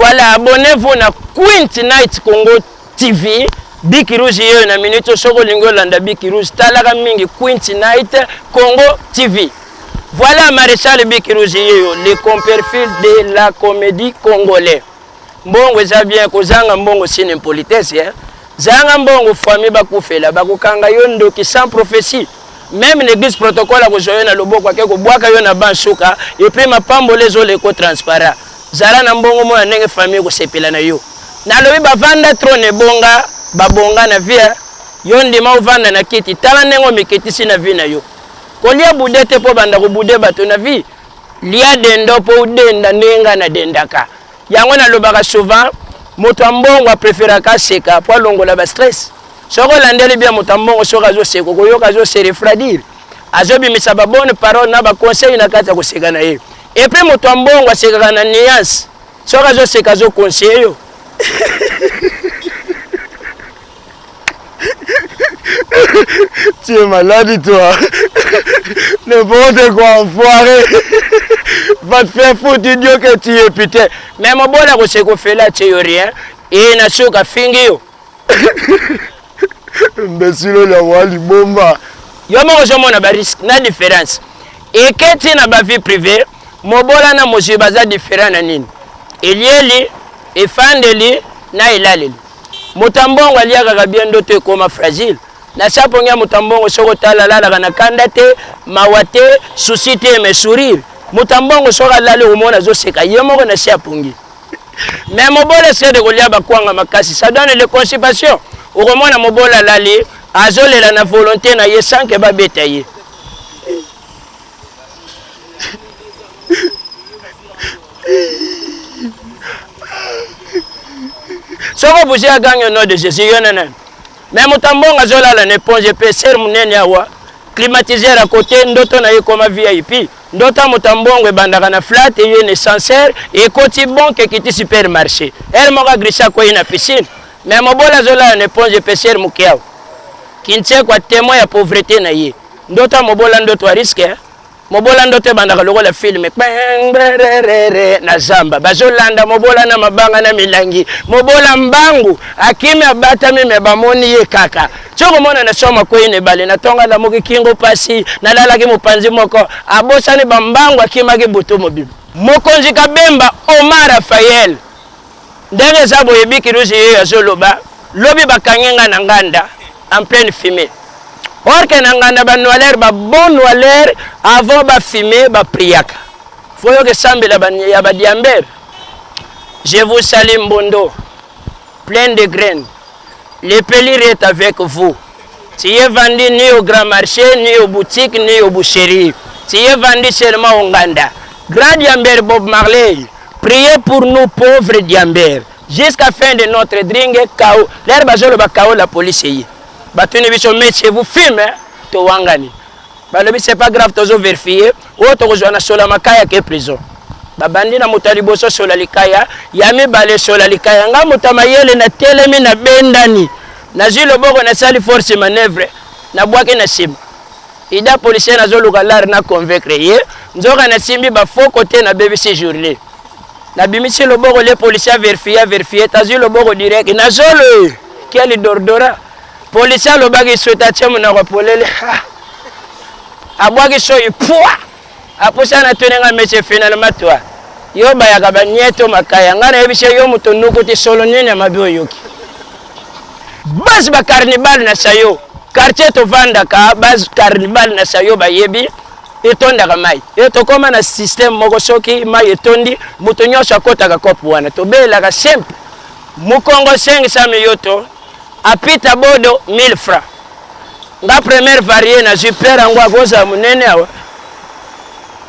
Voilà, abonnez-vous na Quint Night Congo TV. Biki Rouge yeyo na minute soki olingi olanda Biki Rouge talaka mingi Quint Night Congo TV. Voilà Maréchal Biki Rouge yeyo le comperfil de la comédie congolais. Mbongo eza bien kozanga mbongo c'est une impolitesse hein. Zanga mbongo famille bakufela bakokanga yo ndoki sans prophétie. Même l'église protocole akozwa yo na loboko ake kobwaka yo na ban suka et puis mapamboli ezoleko transparent. Zala na mbongo mona ndenge famille ekosepela na yo. Nalobi bavanda trone ebonga babonga na vie yo ndima ovanda na kiti tala ndenge omikitisi na vie na yo. Kolia bude te mpo banda kobude bato na vie. Lia dendo mpo odenda ndenge ngai nadendaka. Yango nalobaka souvent moto ya mbongo apreferaka aseka mpo alongola ba stress. Soki olandeli bien moto ya mbongo soki azoseka okoyoka azo se refroidir, azobimisa ba bonne parole na ba conseil na kati ya koseka na ye. Et puis moto ya mbongo asekaka na nuance, soki azoseka azo conseiller yo. Tu es malade toi. N'importe quoi, enfoiré. Va te faire foutre, idiot que tu es, putain. Mais mobola koseka ofela atie yo rien e na soki afingi yo. Imbécile oyo yango libomba. Yo moko ozomona ba risque na différence eketi na ba vie privée. Mobola na mozwi baza différent na nini? Elieli, efandeli na elaleli. Moto ya mbongo aliakaka bien ndoto ekoma fragile. Na sapongi ya moto ya mbongo soki otala alalaka na kanda te, mawa te, souci te mais sourire. Moto ya mbongo soki alali okomona azoseka ye moko na se ya pongi. Mais mobola essaie de kolia bakwanga makasi, ça donne le constipation. Okomona mobola alali azolela na volonté na ye sans que babeta ye. Soki obouge agangi au nom de Jésus yo nana. Mais moto ya mbongo azolala na éponge épaisseur monene awa, climatiseur à côté, ndoto na ye ekoma VIP. Ndoto ya moto ya mbongo ebandaka na flat eye na ascenseur ekoti banque ekiti supermarché. Heure moko aglisse akwei na piscine. Mais mobola azolala na éponge épaisseur moke awa. Kinsekwa témoin ya pauvreté na ye. Ndoto ya mobola ndoto ya risque. Mobola ndoto ebandaka lokola film kpengrerere na zamba, bazolanda mobola na mabanga na milangi. Mobola mbangu akimi abatami me bamoni ye kaka. Soki omona na somo akwei na ebale na tongo alamuki kingo pasi, nalalaki mopanzi moko, abosani bambangu akimaki butu mobimba. Mokonzi Kabemba Omar Raphael ndenge eza boye Bikiruzi yeyo azoloba lobi bakangi nga na nganda en pleine fumée. Or que na nganda ba noileur ba bon noileur avant ba fumer ba priaka. Faut yoke sambela ba ya ba diamber. Je vous salue Mbondo, plein de graines. Le pelure est avec vous. Tu es vendu ni au grand marché, ni aux boutiques, ni aux boucheries. Tu es vendu seulement au nganda. Grand diamber Bob Marley, priez pour nous pauvres diambers. Jusqu'à fin de notre drink, KO. L'air bazolo ba KO la police ye. Batuni biso monsieur vous filme towangani. Balobi c'est pas grave tozo vérifier. Oyo tokozwa na sola makaya ke prison. Babandi na moto ya liboso sola likaya, ya mibale sola likaya. Nga moto ya mayele na telemi na bendani. Nazwi loboko nasali force manœuvre nabwaki na nsima. Ida policier nazoluka lar na convaincre ye, nzoka nasimbi ba faux côté nabebisi journée. Nabimisi loboko le policier a vérifier a vérifier tazwi loboko direct nazolo quel dordora. Policier alobaki soki atie monoko polele abwaki soyi pua apusana atuni nga monsieur finalement toi yo bayaka ba nieto makaya nga nayebisi yo moto nukuti solo nini ya mabe oyoki base ba carnibal na sayo quartier tovandaka base carnibal na sayo bayebi etondaka mai e tokóma na système moko soki mai etondi moto nyonso akotaka kope wana tobelelaka simple mokongo 500 miyoto apita bodo 1000 francs nga première varie nazwi pere yango akozala monene awa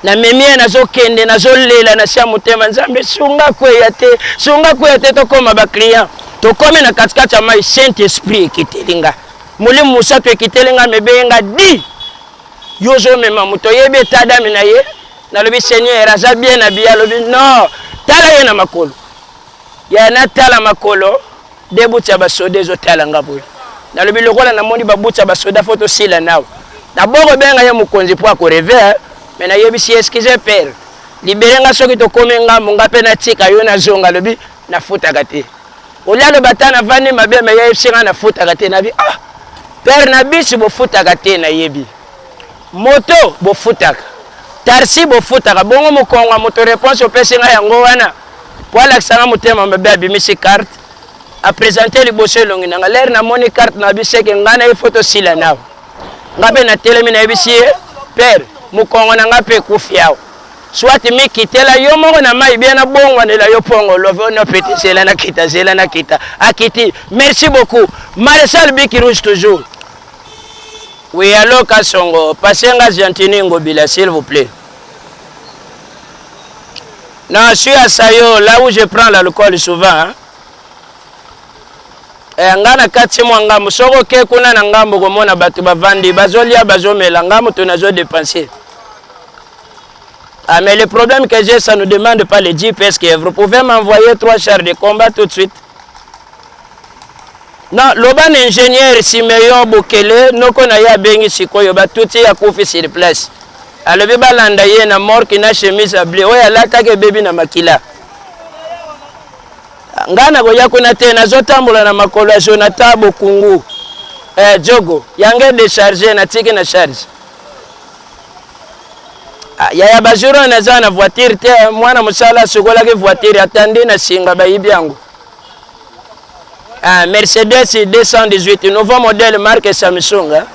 namemi ye nazokende nazolela na sia motema nzambe sunga kweya te sunga kweya te tokóma baclient tokomi na katikati ya mai saint esprit ekiteli nga molimo mosantu ekiteli nga mebeye nga di yo ozomema moto oyebi etadami na ye nalobi seigneur aza bien na biye alobi non tala ye na makolo ya natala makolo de buti ya basoda ezotala nga boye nalobi lokola namoni babuti ya basoda fo tosila nawa naboko benga ye mokonzi mpo akoreve me nayebisi excuse pere libere nga soki tokomi ngambo nga mpe natika yo nazonga alobi. Nafutaka te. Olia aloba ata navandi mabe me yayebisi nga nafutaka te nabi ah père na bisi bofutaka te nayebi moto bofutaka tarsi bofutaka bongo mokongo ya moto réponse opesi nga yango wana po alakisa nga motema mabe abimisi carte apresente liboso elongi na nga lere namoni carte na biseke nga na ye fo tosila nawa nga mpe natelemi nayebisi ye père mokongo na nga mpe ekufi awa soit mikitela yo moko na mai bien nabongwanela yo pongo love ono pete zela nakita zela nakita akiti merci beaucoup maréchal biki rouge toujours. Oui, allo Kasongo, passez nga Gentini Ngobila s'il vous plaît. Non, je suis à Sayo, là où je prends l'alcool souvent. Hein. Eh, nga na kati mwa ngambo soki oke kuna na ngambo komona bato bavandi bazolia bazomela nga moto nazo dépenser. Ah, mais le problème que j'ai, ça ne demande pas le GPS que vous pouvez m'envoyer trois chars de combat tout de suite. Non, loba na ingénieur Simeon Bokele, noko na ye abengi sikoyo batuti akufi sur place. Alobi balanda ye na morgue na chemise ya bleu oyo alataki ebebi na makila. Ngai nakoya kuna te, nazotambola na makolo ya Jonathan Bokungu. Eh, Jogo, yange décharge natiki na charge. Ah, yaya ba jour oyo naza na voiture te, mwana mosala asukolaki voiture atandi na singa bayibi yango. Ah, Mercedes 218 nouveau modèle marque Samsung. Hein?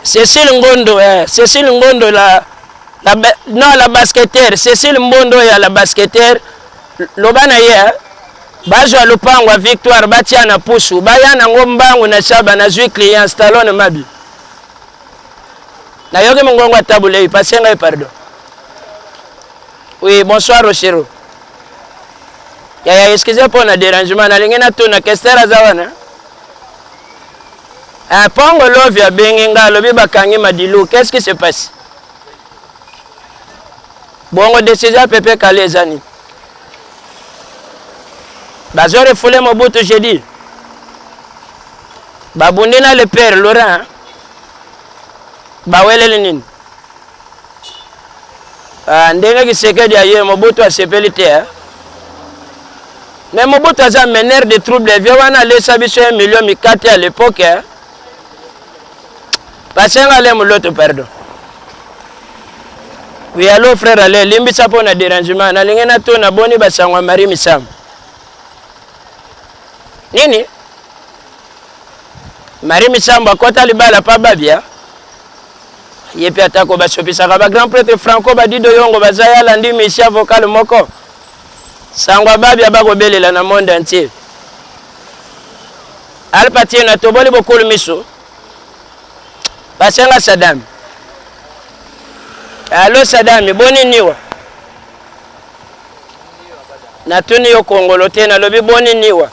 Cécile Ngondo, eh, Cécile Ngondo la, la non la basketteur, Cécile Mbondo ya la basketteur loba na ye eh? bazwa lopango ya Victoire batia na pusu baya nango mbangu na shaba nazwi client Stallone Mabi. Nayoki mongongo ya Tabu Ley, passe ngai pardon. Oui, bonsoir Rochero. Yaya, excusez mpo na dérangement, nalingi natuna Kester aza wana? Ah, Pongo Lovi abengi nga alobi bakangi Madilu, qu'est-ce qui se passe? Bongo décision ya Pepe Kale eza nini? Bazo refoule Mobutu jeudi. Babundi na le père Laurent. Baweleli nini? Ah, ndenge Kisekedi aye Mobutu asepeli te eh? Mais Mobutu aza meneur de trouble vieux wana alesa biso 1 million mikate à l'époque eh? Basenga ale muloto pardon. Oui, allo frère ale limbisa mpo na dérangement nalingi natuna boni basango ya Marie Misamu nini Marie Misambo akota libala pa Babia ye mpe atako basopisaka ba grand prêtre Franco Badido Yongo baza ye alandi misia vocal moko sango ya Babia bakobelela na monde entier Alpatino atoboli bokulu miso basenga Saddam Allo Saddam boni niwa Natuni yo kongolo te nalobi boni niwa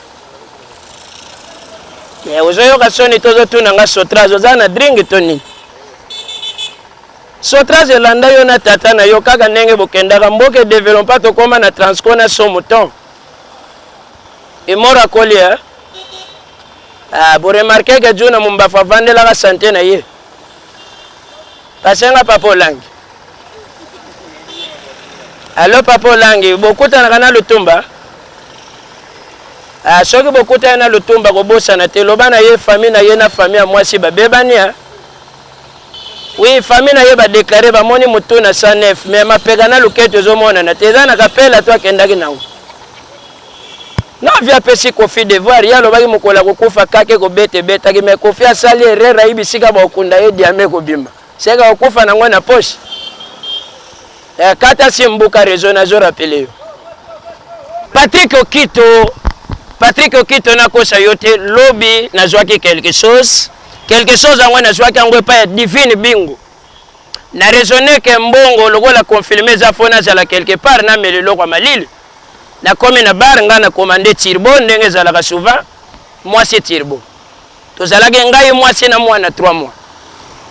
Mais ozoyoka soni te ozotuna nga sotraz oza na drink to nini? Sotraz elanda yo na tata na yo kaka ndenge bokendaka mboka edevelompa tokoma na transco na saut mouton emoro akoli eh? Ah, bo remarquer que Djuna Mumbafu avandelaka sante na ye. Pasenga papa Olangi. Allo papa Olangi, bokutanaka na Lutumba? Ah, soki bokutani na Lutumba kobosana te, loba na ye famille na ye na famille ya mwasi babebani hein? Oui, famille na ye ba déclarer bamoni mutu na 109 mais mapeka na luketo ezomonana te, eza na kapela to akendaki nango. Na vie apesi Koffi devoir, ye alobaki mokolo akokufa kake kobeta ebetaki mais Koffi asali erreur ayibi sika bakokunda ye diamant ekobima. Seka okufa nango na poche. Eh, kata si mbuka réseau nazo rappeler yo. Patrick Okito, Patrick Okito nakosa yo te, lobi nazwaki quelque chose. Quelque chose yango nazwaki yango epai ya Divine Bingo. Na raisonner ke mbongo lokola confirme eza fo nazala quelque part namela eloko ya malili. Nakomi na bar nga na commande turbo ndenge ezalaka souvent mwasi turbo. Tozalaki ngai mwasi na mwana 3 mois.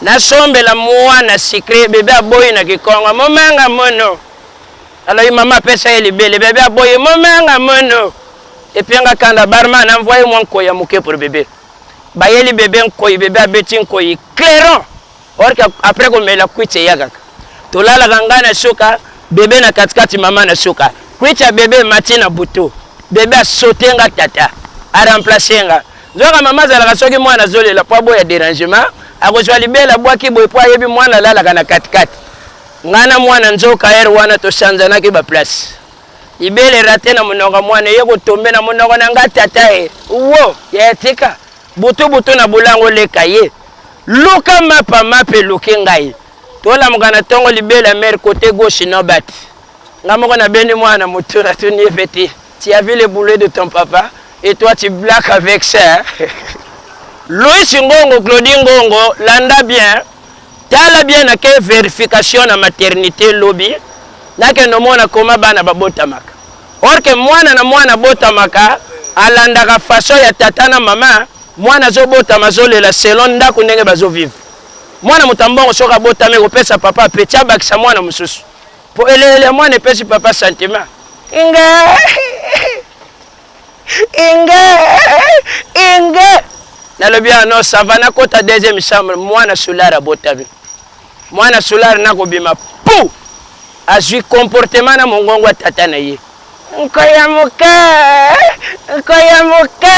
Nasombela mwana sucre bebe aboyi na kikongo momanga mono. Alobi mama apesa ye libele bebe aboyi momanga mono. Epuis nga kanda barman envoye mwa nkoyi ya moke pour bebe. Bayeli bebe nkoyi bebe abeti nkoyi clairon. Or que après komela kwiti eyakaka. Tolalaka ngai na suka bebe na katikati mama na suka. Kwiti ya bebe emati na butu, bebe asote nga tata, a remplacer nga. Nzoka mama azalaka soki mwana azolela po aboya derangement, akozwa libele abwaki boye po ayebi mwana alalaka na katikati. Nga na mwana nzoka heure wana tosanzanaki ba place. Libele rate na monoko ya mwana eye kotombe na monoko na nga tata e wo yaya tika butu butu na bolango oleka ye luka mapa mapa eluki ngai tolamuka na tongo libele ya mère cote gauche nobat Nga moko na bendi mwana na mutu na tuni ye petit, tu as vu le boulot de ton papa et toi tu blagues avec ça hein? Louis Ngongo, Claudie Ngongo, landa bien, tala bien na ke verification na maternité lobi, nakende omona koma bana babotamaka. Or que mwana na mwana abotamaka alandaka façon ya tata na mama, mwana azobotama azolela selon ndako ndenge bazo vivre. Mwana moto ya mbongo soki abotami ekopesa papa appétit abakisa mwana mosusu. Po eleleli ya mwana epesi papa sentiment. Inge inge inge nalobi ah non ça va nakota deuxième chambre mwana soulard abotami mwana soulard nakobima pu azwi comportement na mongongo ya tata na ye nkoya moke nkoya moke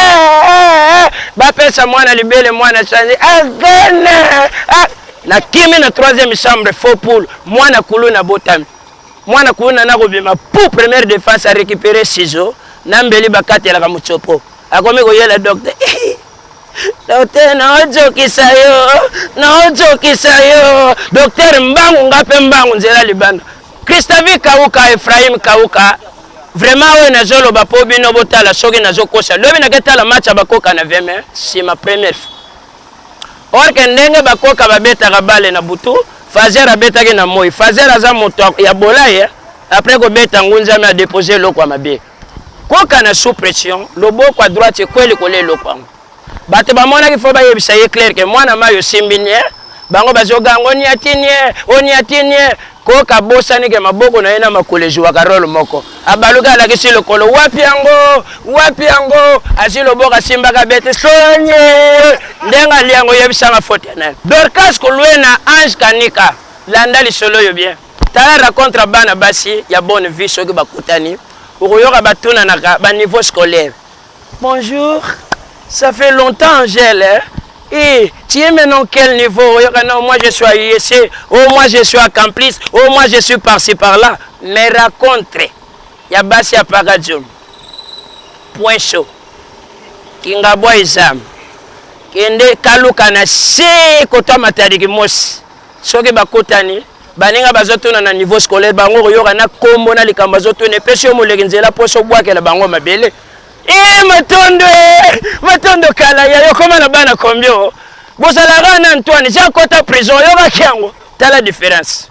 bapesa mwana libele mwana change agene ah. Nakimi na troisième chambre faux poule mwana kuluna abotami mwana kuluna nakobima pou première défense a récupérer ciseau na mbeli bakatelaka mutsopo akomi koyela docteur docteur naojokisa yo naojokisa yo docteur mbangu nga mpe mbangu nzela libanda Christavi Kauka Ephraim Kauka vraiment oyo nazoloba mpo bino botala soki nazokosa lobi naketala match ya bakoka na veme nsima première fois Or que ndenge ba koka ba betaka balle na butu, Fazer abetaki na moyi. Fazer aza moto ya bolayi eh. Après kobeta ngunzami a deposer eloko ya mabe. Koka na sous pression, loboko ya droite ekwe likolo ya eloko yango. Bato bamonaki faut bayebisa ye clair que mwana mayi osimbi nie, bango bazo ganga oniati nie, oniati nie. Koka abosani ke maboko na ye na makolo ezuwaka role moko. Abaluki alakisi lokolo, wapi yango? Wapi yango? Azwi loboko asimbaka bete, sonye! Ndenge alia yango yebisanga faute ya nani? Dorcas Kuluena, Ange Kanika, landa lisolo oyo bien. Tala racontre ya bana basi ya bonne vie soki bakutani, okoyoka batunanaka ba niveau scolaire. Bonjour, ça fait longtemps Angèle hein? Eh, tu es maintenant quel niveau? Oyoka non, moi je suis à USC, oh moi je suis à Campus, oh moi je suis par-ci par-là. Mais racontre ya basi ya Pakadjum, point chaud, Kingabwa Ezam, kende kaluka na se kota Matadi Kimosi. Soki bakutani, baninga bazotuna na niveau scolaire, bango okoyoka na kombo na likambo azotuna, epesi yo moleki nzela mposa obwakela bango mabele. Eh, matondo eh, matondo kala ya yo koma na bana combien? Bozalaka na Antoine, ja kota prison, oyokaki yango. Tala différence.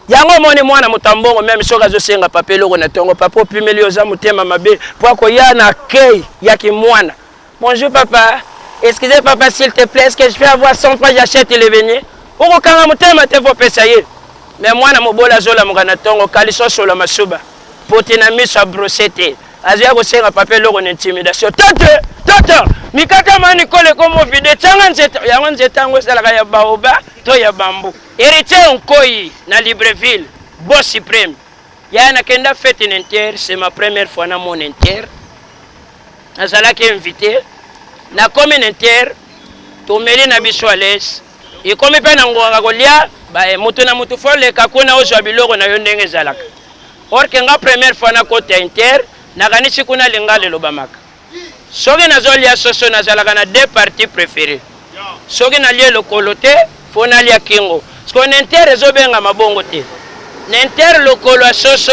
Yango omoni mwana moto ya mbongo meme soki azosenga papa eloko na tongo, papa opimeli oza motema mabe po akoya na accueil ya kimwana. Bonjour papa, excusez papa s'il te plaît, est-ce que je peux avoir 100 francs j'achète le beignet? Okokanga motema te fo pesa ye. Mais mwana mobola azolamuka na tongo, kaliso sola masuba, poti na miso a brosse te. Azoya kosenga papa eloko na intimidation. Tete, tata, mikata mani kole komo vide, tianga nzete, yango nzete yango ezalaka ya baoba to ya bambu. Héritier Nkoyi na Libreville, boss suprême. Yaya nakenda fête na Inter, c'est ma première fois na mon Inter. Nazalaki invité, nakomi na Inter, tomeli na biso à l'aise. Ekomi mpe na ngonga kolia, ba moto na moto fo leka kuna ozwa biloko na yo ndenge ezalaka. Or que nga première fois nakota Inter, nakanisi kuna lingala elobamaka. Soki nazolia soso nazalaka na deux parties préférées. Soki nalie lokolo te, fo nalia kingo. Parce que na Inter ezobengama bongo te. Na Inter lokolo ya soso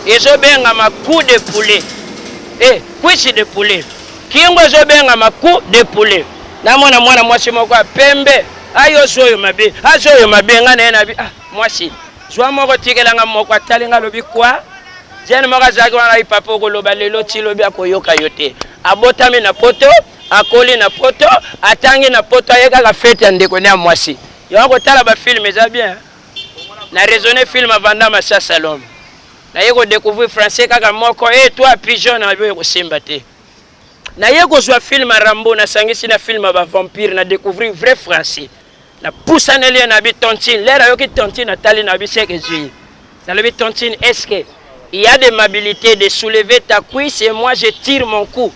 ezobengama cou de poulet. Eh, cuisse de poulet. Kingo ezobengama cou de poulet. Namona mwana mwasi moko ya pembe, ayo oyo mabe, azo oyo mabe, nga na ye na bi, ah, mwasi, zwa moko tikelanga moko, atali nga alobi quoi? Jeune moko azalaki wana ayi papa okoloba lelo ti lobi akoyoka yo te. Abotami na poto, akoli na poto, atangi na poto, aye kaka fete ya ndeko ne ya mwasi. Yango kotala ba film eza bien. Na raisonner film avanda masasa l'homme. Naye ko découvrir français kaka moko, eh toi pigeon na yo ekosimba te. Naye kozwa film ya Rambo nasangisi na film ya ba vampire na découvrir vrai français. Napusaneli ye na bi tontine, lere ayoki tontine atali na bi seke ezwi. Nalobi tontine est-ce que Il y a des mobilités de soulever ta cuisse et moi je tire mon coup.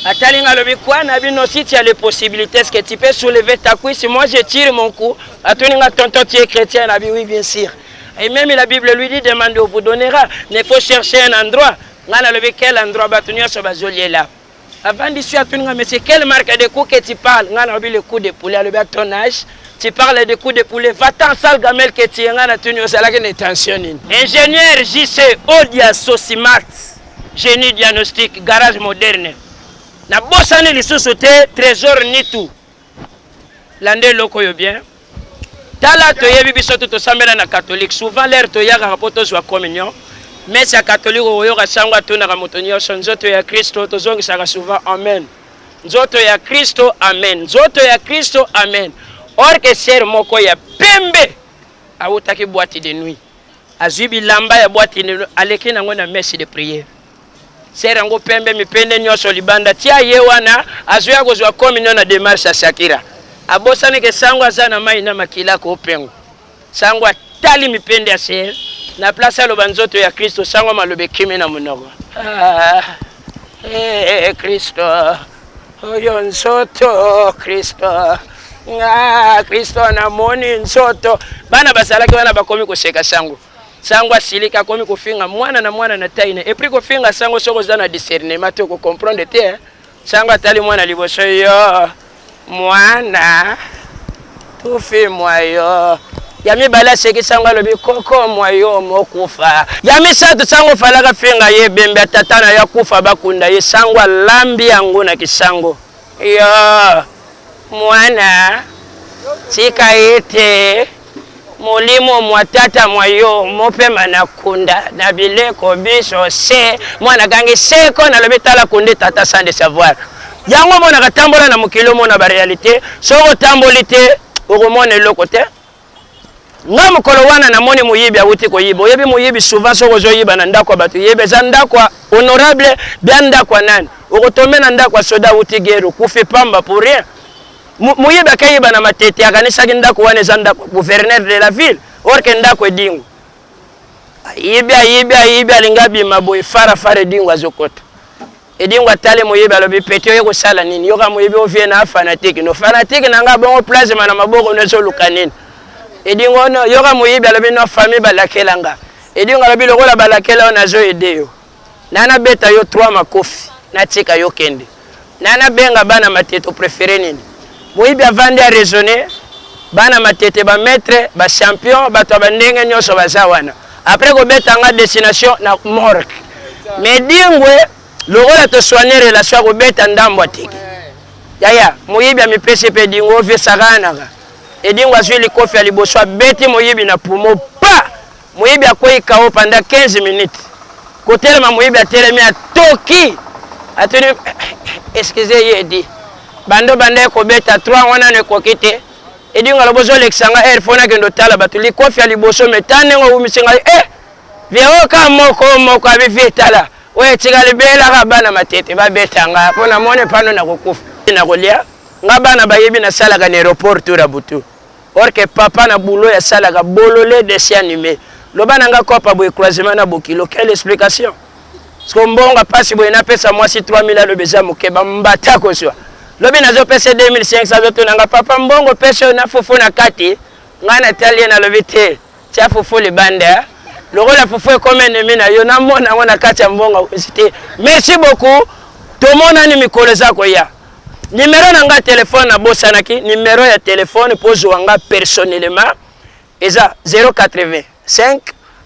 Atali nga alobi quoi na bino si tu as les possibilités est-ce que tu peux soulever ta cuisse moi je tire mon coup. Atuni nga tonton tu es chrétien na bi oui bien sûr. Et même la Bible lui dit demandez on vous donnera. Mais faut chercher un endroit. Nga nalobi quel endroit bato nyonso bazoliela. Avandi su atuni nga monsieur quelle marque de coup que tu parles nga nalobi le coup de poulet alobi à ton âge tu parles de coup de poulet va-t'en sale gamelle que tu es nga natuni ozalaki na tension nini. Ingénieur JC Odia Sosimat génie diagnostic garage moderne nabosani lisusu te Trésor Nitu landa eloko oyo bien tala toyebi biso tu tosambela na catholique souvent lere toyakaka mpo tozwa communion messe ya catholique okoyoka sango atunaka moto nyonso nzoto ya kristo tozongisaka souvent amen nzoto ya kristo amen nzoto ya kristo amen or que sere moko ya pembe awutaki boîte de nuit azwi bilamba ya boîte de nuit aleki nango na messe de prière Sœur yango pembe mipende nyonso libanda tia ye wana azoya kozwa communion na demarche ya Shakira abosani ke sango aza na mai na makila kopengo sango atali mipende ya sœur na place aloba nzoto ya Kristo sango maloba ekimi na monoko ah, eh, Kristo oyo nzoto Kristo ah, Kristo namoni nzoto bana bazalaki wana bakomi koseka sango Sango asiliki akomi kofinga mwana na mwana na taille na et puis kofinga sango soki oza na discernement te oko comprendre te hein. Sango atali mwana liboso yo mwana tufi mwa yo ya mibale aseki sango alobi koko mwa yo mokufa ya misato sango falaka finga ye ebembe ya tata na yo akufa bakunda ye sango alambi yango na kisango yo Mwana, tika ete molimo mwa tata mwa yo mopema na kunda na bileko biso se. Mwana agangi seko, nalobi tala kunde tata sans de savoir. Yango omonaka tambola na mokili omona ba realite, soki otamboli te okomona eloko te. Nga mokolo wana namoni moyibi awuti koyiba. Oyebi moyibi souvent soki ozoyiba na ndako ya bato yeba eza ndako ya honorable bia ndako ya nani. Okotombe na ndako ya soda awuti guerre okufi pamba pour rien. Moyibi akeyiba na Matete akanisaki ndako wana eza ndako ya gouverneur de la ville or que ndako Edingwe. Ayibi ayibi ayibi alingi abima boye fara fara Edingwe azokota. Edingwe atali moyibi alobi petit oye kosala nini? Yoka moyibi ovie na fanatique no fanatique na nga bongo plasma na maboko no ezoluka nini? Edingwe no yoka moyibi alobi no famille balakela nga. Edingwe alobi lokola balakela yo nazo aide yo. Na nabeta yo 3 makofi natika yo kende. Na nabenga bana matete prefere nini? Moyibi avandi a raisonner bana matete ba maitre ba champion bato ya bandenge nyonso baza wana. Après kobeta nga destination na morgue. Mais Dingwe lokola to soigner relation akobeta ndambo atiki. Yaya moyibi amipesi pe Dingwe ovie sakanaka. Edingwe azwi likofi ya liboso abeti moyibi na poumon pa! Moyibi akwei KO pendant 15 minutes. Kotelema moyibi atelemi atoki atuni excusez ye edi bando banda ekobeta 3 wana nano ekoki te. Edingwe alobi ozolekisa nga heure fo nakende otala bato likofi ya liboso me ta ndenge owumisi ngai eh vie oyo ka moko moko abi vie tala oyo etikali belaka bana matete babeta nga mpo namoni pano nakokufa nakolia nga bana bayebi nasalaka na aéroport tour ya butu or que papa na boulot asalaka bolole dessin anime loba na nga kopa boye croisement na bokilo quelle explication Siko mbongo pasi boye napesa mwasi 3000 alobi eza moke bambata kozwa lobi nazopesa 2500 azotuna nga papa mbongo pesa oyo na fufu na kati ngai natali ye nalobi te tia fufu libanda lokola fufu ekomi ennemi na yo namona yango na kati ya mbongo akozi te merci beaucoup tomonani mikolo eza koya nimero na ngai telefone nabosanaki nimero ya telefone mpo ozwa nga personnellement eza 085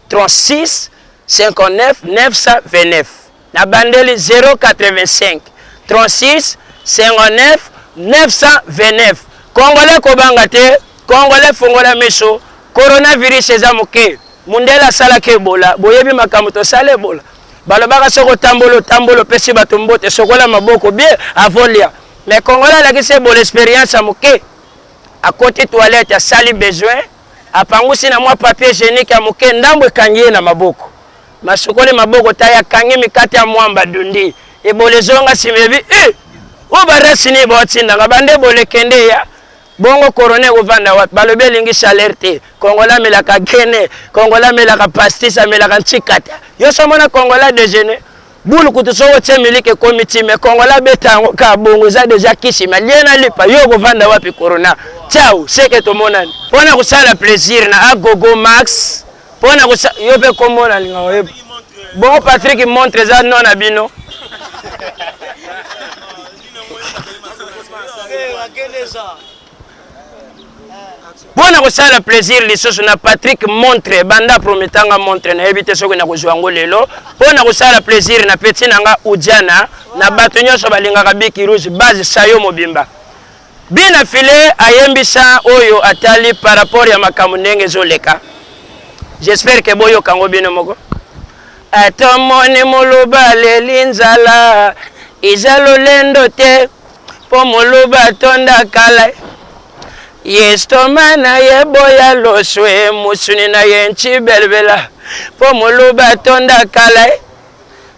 36 59 929 nabandeli 085 36 59 929 congolais kobanga te congolais fongola miso coronavirus eza moke mundele asalaki ebola boyebi makambo tosala ebola balobaka soki otambola otambola opesi bato mbote sokola maboko bien avolia mais congolais alakisi ebola experience ya moke akoti toilette asali besoin apangusi na mwa papier hygienique ya moke ndambo ekangi ye na maboko masokoli maboko tai akangi mikate ya mwamba dundi ebola ezonga nsima ebi e oyo barasi nini baotindanga banda ebola ekende ya. Bongo corona ekovanda wapi? Balobi elingi chaleur te. Congolais amelaka gene, Congolais amelaka pastis, amelaka ntshikata. Yo so omona Congolais dejeuner? Boule kutu soki otie miliki ekomi ti mais Congolais abeta yango kaka bongo eza deja kisi mais lie na lipa yo okovanda wapi corona? Ciao seke tomonani. Pona kosala plaisir na Agogo Max pona kosa yo pe kombo na linga oyeba. Bongo Patrick montre eza non na bino. Mpo na kosala plaisir lisusu na Patrick montre banda prometa nga montre nayebi te soki nakozwa yango lelo mpo na kosala plaisir na petit na nga Udiana na bato nyonso balingaka Biki Rouge base sayo mobimba Bina Filet ayembisa oyo atali par rapport ya makambo ndenge ezoleka j'espère que boyoka yango bino moko ata omoni moluba aleli nzala eza lolendo te mpo moluba atonda kala ye estoma na ye boya loswe mosuni na ye ncibelbela mpo moluba atonda kala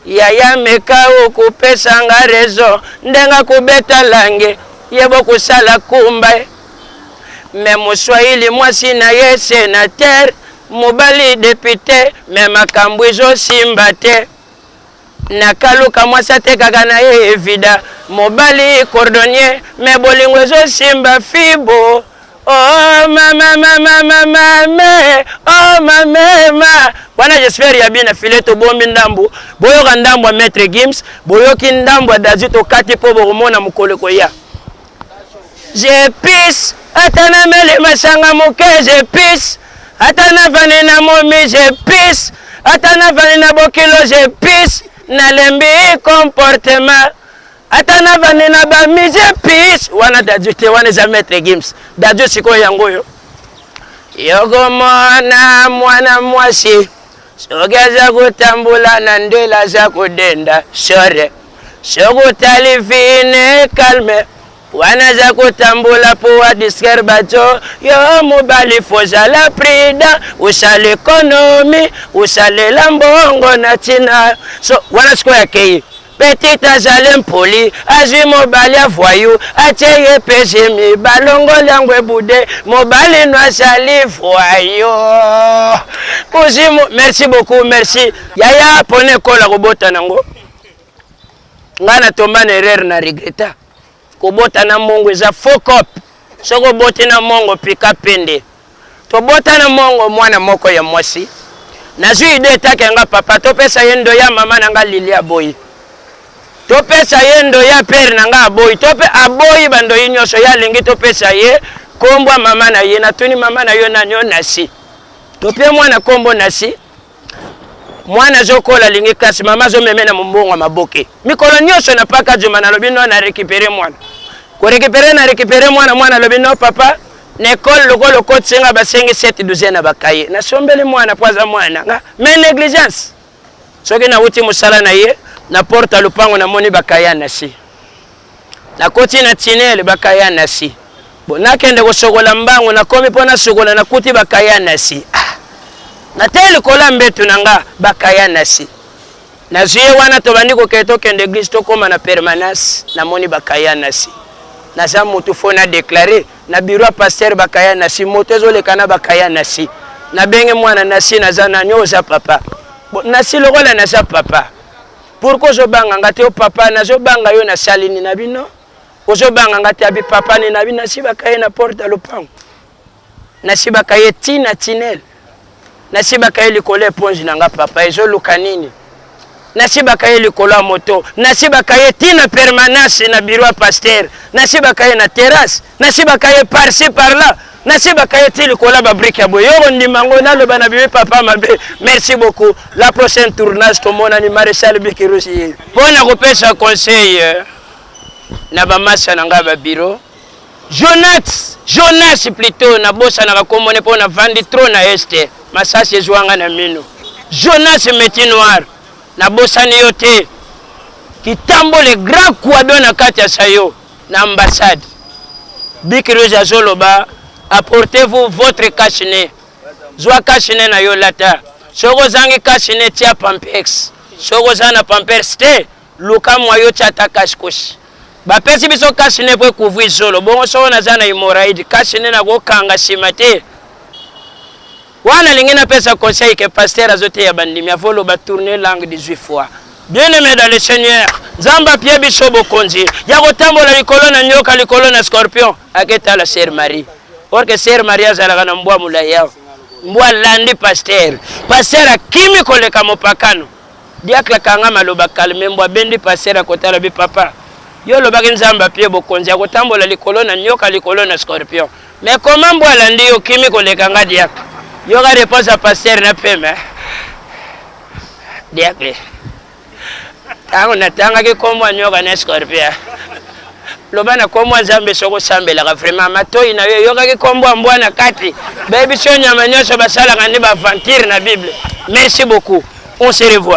yaya meka okopesa nga raison ndenge akobeta lange ye bokosala kumba me moswahili mwasi na ye senateur mobali depute me makambo ezosimba te Nakaluka mwasi atekaka na ye evida mobali cordonnier me bolingo ezosimba fibo Oh mama mama mama me oh mama ma wana j'espère ya bien na filet tobombi ndambu boyoka ndambu ya maître Gims boyoki ndambu ya Dadju tokati mpo bokomona mokolo ekoya je pisse ata nameli masanga moke je pisse ata navandi na momi je pisse ata navandi na bokilo je pisse nalembi comportement ata navandi na bami je pisse wana Dadju te wana eza maître Gims Dadju sikoyo yango oyo yokomona mwana mwasi soki aza kotambola na ndela aza kodenda sore soki otali fine calme wana aza kotambola mpo adistraire bato yo mobali fozala prudent osala ekonomi osalela mbongo na ntina so wana sikoyo akei Petite azali mpoli, azwi mobali ya voyou, atie ye pe zemi, balongoli yango ebude, mobali no azali voyou. Kuzimu, merci beaucoup, merci. Yaya pona ekola kobota nango. Nga na tomba na erreur na regretta. Kobota na mongo eza faux cop. Soki oboti na mongo pika pende. Tobota na mongo mwana moko ya mwasi. Nazwi idee etake nga papa topesa ye ndoya mama na nga Lili aboyi. Topesa ye ndoya père na nga aboyi. Tope aboyi ba ndoyi nyonso ye alingi topesa ye kombo ya mama na ye. Natuni mama na yo nani o Nasi. Topie mwana kombo Nasi. Mwana azokola alingi kasi mama azomeme na mombongo ya maboke. Mikolo nyonso na paka juma nalobi no na récupérer mwana. Ko récupérer na récupérer mwana mwana alobi no papa na ekole lokola okotisi nga basengi 7 douzaine na bakaye nasombeli mwana mpo aza mwana na nga mais négligence soki nawuti mosala na ye na porte ya lopango namoni bakaye ya nasi nakoti na tinele bakaye ya nasi bo nakende kosokola mbangu nakomi mpo nasokola nakuti bakaye ya nasi ah. nateye likolo ya mbetu na nga bakaye ya nasi Nazwi ye wana tobandi kokende tokende eglise tokoma na permanence namoni bakaya nasi naza mutu fo na declare na bureau ya pasteur bakaya nasi moto ezoleka na bakaya nasi nabenge mwana nasi naza nani oza papa bon, nasi lokola naza papa pourquoi ozobanga nga te o papa nazobanga yo nasali nini na bino ozobanga nga te abi papa nini na bino nasi bakaye na porte ya lopango Nasibaka ye ti na tunnel. Nasibaka ye likolo ya eponge na nga papa ezoluka nini? Nasibaka ye likolo ya moto. Nasibaka ye ti na permanence na bureau ya pasteur. Nasibaka ye na terrasse. Nasibaka ye par-ci par-là. Nasibaka ye ti likolo ya ba brique ya boye. Yo okondima yango naloba na bimi papa mabe. Merci beaucoup. La prochaine tournage tomonani Marechal Bikirusi ye. Mpo na kopesa conseil na ba masa na nga ba bureau Jonas, Jonas plutot, nabosanaka kombo ne po navandi trop na Est, masasi ezua nga na minu. Jonas Meti Noir, nabosani yo te. Kitambo le grand quado na kati ya sayo na ambassade. Bic Rouge azoloba, apportez-vous votre cache-nez. Zwa cache-nez na yo lata. Soki ozangi cache-nez tia pampex. Soki oza na pampers te, luka mwayo tia ata cache-couche. Bapesi biso cache-nez po ecouvrir zolo, bongo soko naza na hemorroïde, cache-nez nakokanga sima te. Wana nalingi napesa conseil que pasteur azoteya bandimi avoloba tourner langue 18 fois. Bien aimé dans le Seigneur, Nzambe apie biso bokonzi ya kotambola likolo na nyoka, likolo na scorpion. Aketala sœur Marie. Or que sœur Marie azalaka na mbwa molayi awa. Mbwa alandi pasteur. Pasteur akimi koleka mopakano. Diacre akanga maloba calme mbwa abendi pasteur akotala bi papa. Yo olobaki Nzambe apie bokonzi ya kotambola likolo na nyoka, likolo na scorpion. Mais comment mbwa alandi yo okimi koleka nga diacre? Yoka réponse ya pasteur na pema. Diacre. Tango natangaki nkombo ya nyoka na scorpion. Loba na nkombo ya Nzambe soki osambelaka vraiment matoi na yo eyokaki nkombo ya mbwa na kati. Bayebi biso nyama nyonso basalaka nde ba aventure na Bible. Merci beaucoup. On se revoit.